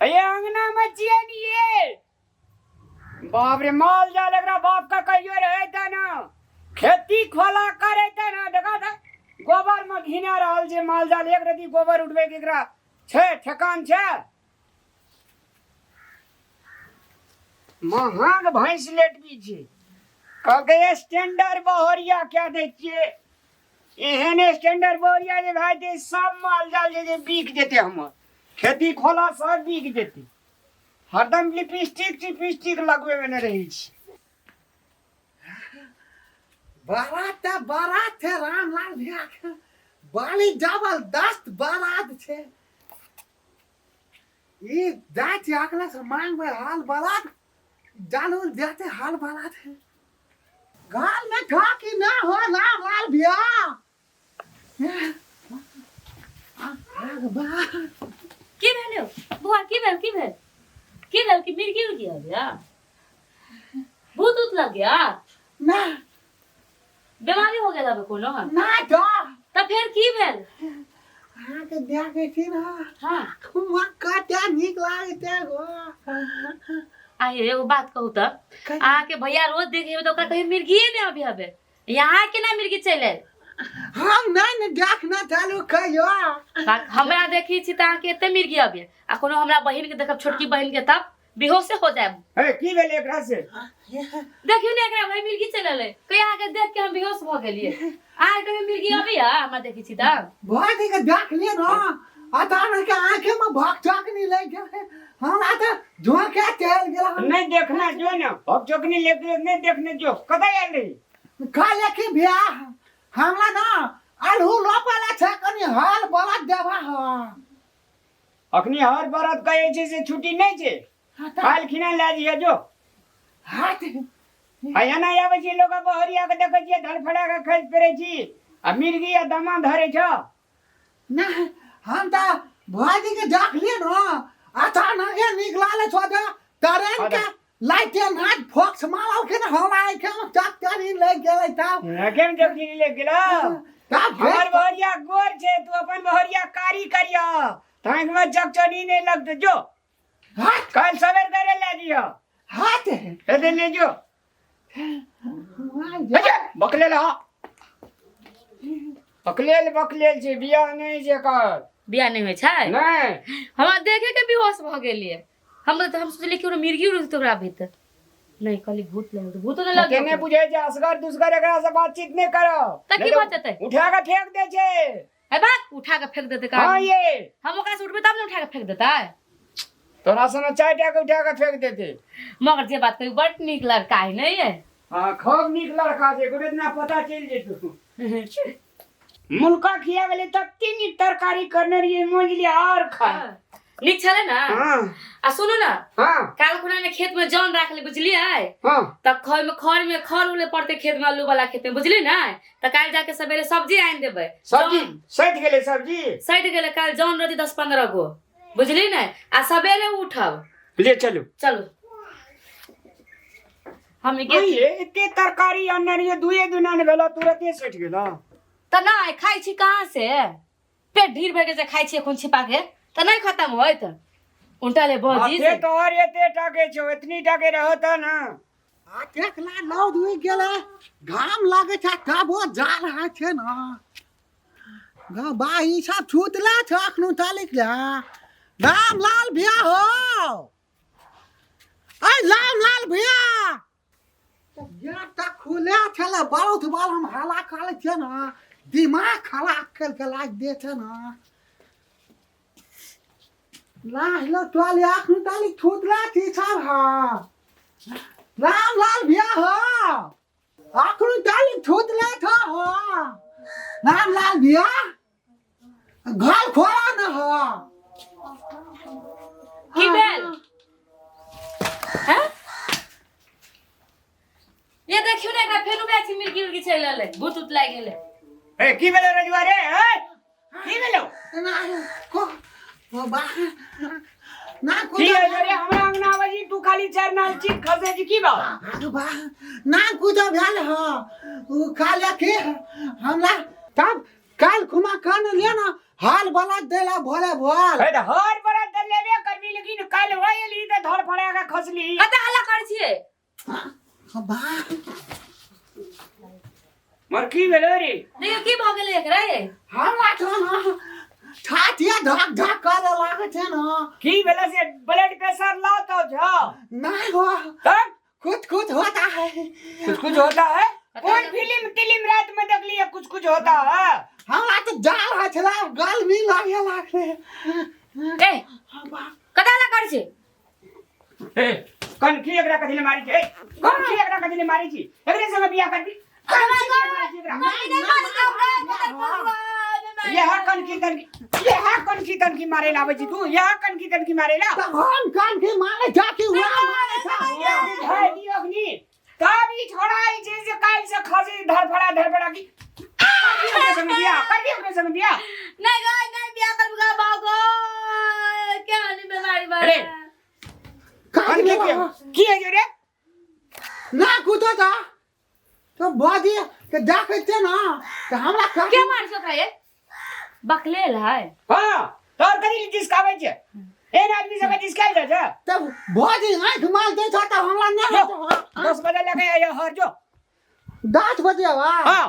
अये अंगना में छियै नी ये। बाप रे, माल जाल एकरा बाप का कहियो रहे त ना, खेती खोला करे त ना। देखा त गोबर में घिना रहल छै माल जाल, एक रति गोबर उठबै के एकरा छै ठेकान छै। महग भैंस लेटबी छै, कहलकै स्टैंडर्ड बहरिया क्या दै छियै। एहन स्टैंडर्ड बहरिया जे भए जेतै सब माल जाल जे बिक जेतै, हमर खेती खोला सब बिक जेतै। हरदम लिपस्टिक टिपस्टिक लगबै मे नहि रहै छी। बारात तऽ बारात छै रामलाल भैया के, बड़ी जबरदस्त बारात छै। ई जाइ छी अगला से मांगबै हाल बारात, जाल उल देते हाल बारात है। घर में था कि ना हो रामलाल भैया? की भेल यौ बौआ? की भेल, की भेल, की भेल? कि मिर्गी उर्गी हो गया, भूत उत लग गया? ना। बीमारी हो गेल हबे कोनो? ना तो। तऽ फेर की भेल? अहाँके देखै छी ने, हाँ, हुआ कते नीक लागैत गो। आ एगो बात कहू तऽ, अहाँके भैया रोज देखे तऽ ओकरा कहीं मिर्गिए नहि अभी हबे, यहाँ केना मिर्गी चलि आयल? हम नहि ने देखना चालू कहियो। हमरा देखी छी तऽ अहाँके एते मिर्गी अबे, आ कोनो हमरा बहिन के देखब, छोटकी बहिन के, तब बेहोशे हो जायब। हे, की भेल एकरा से? देखियौ ने एकरा भाई मिर्गी चलि एलै, कहीं अहाँके देख के हम बेहोश भऽ गेलियै। अहाँके कहियो मिर्गी अबैया हमरा देखै छी तब? भौजी के देख लिए न, अचानक आंखे में भक चक नहीं लग गेलै, हमरा तऽ झोंके चलि गेल। हम नहीं देखना जो ना, अब चौकनी लेके नहीं देखने जो। कतऽ आयल रही? कहले कि भैया हमरा ना अल्हू रोपला छै, कनी हाल बड़ा देबा ह। अखनी हर बरत कहै छै से छुट्टी नहि छै, काल्हि खिना लए जइहे जो। हाथ आ एना आबै छी लोक बहरिया के देखै छियै धड़फड़ा के खसि पड़ै छी आ मिर्गी आ दमा धरै छ। ना, हम तऽ भौजी के देखलियै न, अचानक निकलल छो तऽ ट्रेन के लाइटे नाच फोक्स मारलखिन, हमरा आँखि में चक्कर लागि गेलै तब। आँखि में चक्कर लागि गेलौ? तब हमर बहरिया गोर छै, तू अपन बहरिया कारी करिया, ताँखि में चकचनी नहि लगतौ। जो, हाथ काल्हि सबेर करे लए जइह। हाथ हेतै ले जो। बकलेल। हा, बकलेल बकलेल छै, बियाह नहि छै एकर। बियाह नहि होइ छै? नहि। हमरा देखे के बेहोश भऽ गेलियै हम तऽ। हम सोचलियै कि मिर्गी उर्गी तऽ ओकरा भीतर नहि, कहली भूत लग, भूतो नहि लग। केने बुझै छै असगर दुसगर एकरा से बातचीत नहि करब। तऽ की भऽ जेतै? उठा के फेंक दै छै। है बात, उठा के फेंक देतै का? हाँ ये। हम ओकरा से उठबै तब ने उठा के फेंक देतै। तोरा से चारि टा के उठा के फेंक देतै। मगर जे बात कही, बड़ नीक लड़का है नहीं है? हाँ, खूब नीक लड़का छै, गोटे दिना पता चलि जेतौ। मुनका खिया गेलै तते नीक तरकारी करने रहियै, मोजली और खा। नीक छलै ने? हाँ। आ सुनू ने। हाँ। काल खुना ने खेत में जन राखले, बुझलियै? हाँ। तऽ खर में, खर में खर उले पड़ते खेत में, आलू वाला खेत में, बुझली ने? तऽ काल्हि जाके सवेरे सब्जी आनि देबै। सब्जी जन सठि गेलै सब्जी। सठि गेलै। काल्हि जन रहतै 10-15 गो, बुझली ने? आ सवेरे उठब। ले चलू। चलू, हम ये एते तरकारी अनने रहियै, दुए दिना ने भेल, तुरते सठि गेल। तऽ नहि खाइ छी कहाँ से? पेट ढीर भऽ गेल छै, खाइ छी एखन छिपा के तऽ नहि खतम होइत, उल्टा ले भौजी। से तोहर एते टाके छौ, एतनी टाके रहत ना। आ देखला लौद उगि गेलै, घाम लागै छै, तबो जाल होइ छै ने गा बा। ई सब छूतला छै अखनो तालिक ले। रामलाल भैया हो, ऐ रामलाल भैया, गेट तऽ खुले छलै। बहुत बार हम हल्ला करै छियै ने, दिमाग खराब करिके राखि दै छै ने। लाह चल, अखन तालिक छूतला छी सब। हाँ रामलाल भैया हो, अखन तालिक छूतले छ हो। रामलाल भैया, घर खोला न हो। की भेल हैं? ये देखियो ने एकरा, फेर उबे छी मिर्गी उर्गी चलि एलै, भूत उत लागि गेलै। ए, की भेलो रजुआ रे? ए, की भेलो? ना को बा ना की कुछ भेलो रे? हमरा अंगना आबै छी तू, खाली चारि नाल चीख खसै छी, की बात? बा ना कुछ भेल ह। उ कहले कि हमरा तब काल खुमा कान ले ना हाल बला देला भोले भोल। हे, तऽ हर बरस तऽ लेबे करबी, लेकिन काल्हि धड़फड़ा के खसली। कते हल्ला करै छियै? बा। मर की भेलो रे? देखियौ की भऽ गेलै एकरा ये? हमरा छ न छातिया धक धक करे लागै छै न। की भेलो से ब्लड प्रेशर लो तो छ? नहीं हो। तब कुछ कुछ होता है। कुछ कुछ होता है? कौन फिल्म तिलिम रात में देख लिया कुछ कुछ होता है? हमरा तो जाल है छला गर्मी लागे लागले। ए कते हल्ला करै छियै? ए कनखी एकरा कथी ले मारी छी? ए कनखी एकरा कथी ले मारी छी? एकरे संगे बियाह करबी? कनखी किया मारी छी एकरा? यह कनखी तनखी, यह कनखी तनखी मारे ला आबै छी तू? यह कनखी तनखी मारे ला? तऽ हम कनखी मारे जाके हुआ मारे था। धर दियो अग्नि तब ई छोड़ा ई छै से काल्हि से खसी धड़फड़ा धड़फड़ा की करबी ओकरे संगे बियाह? करबी ओकरे संगे बियाह? नहीं गो, नहीं बियाह करबी गो, भागो। के हाली बीमारी बा? अरे, कनखी के की है जो रे? ना कुतो था तो बाजी के देखै छियै न तऽ हमरा के मार छो खाए बकलेल है। हाँ, तोर कथी जिसकाबै छै? एहन आदमी सबके जिसकायल जाइ छै? तब भौजी आँखि मार दै छ तऽ हमरा नहि जो, होत। 10 बजे लगे आइयो हर जो। 10 बजे आवा? हाँ।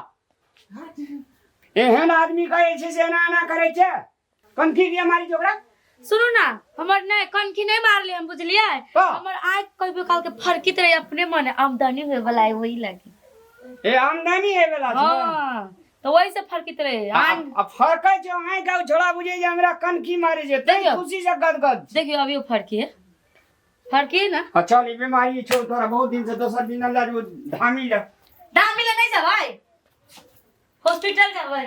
एहन आदमी कहै छै से एना एना करै छै। कनखी के मारी छै ओकरा? सुनू ना, हमर नहि कनखी नहि मारले हम, बुझलियै? हाँ। हमर आँखि कहियो काल के फरकित रहे अपने मने, आमदनी होय वाला है वही लागी। ए आमदनी होय वाला छै? हाँ, तऽ वही से फरकित रहे। आ फरकै छै आँखि के छोड़ा बुझै जे हमरा कनखी मारे छै तै देखियौ। खुशी से गदगद। देखियौ अभी फरकी है, फरकी है ना। हाँ, चल ई बीमारी छौ तोरा बहुत दिन से, दोसर दिन लए जेबौ धामी लए। धामी लए नहि जेबै, हॉस्पिटल जेबै।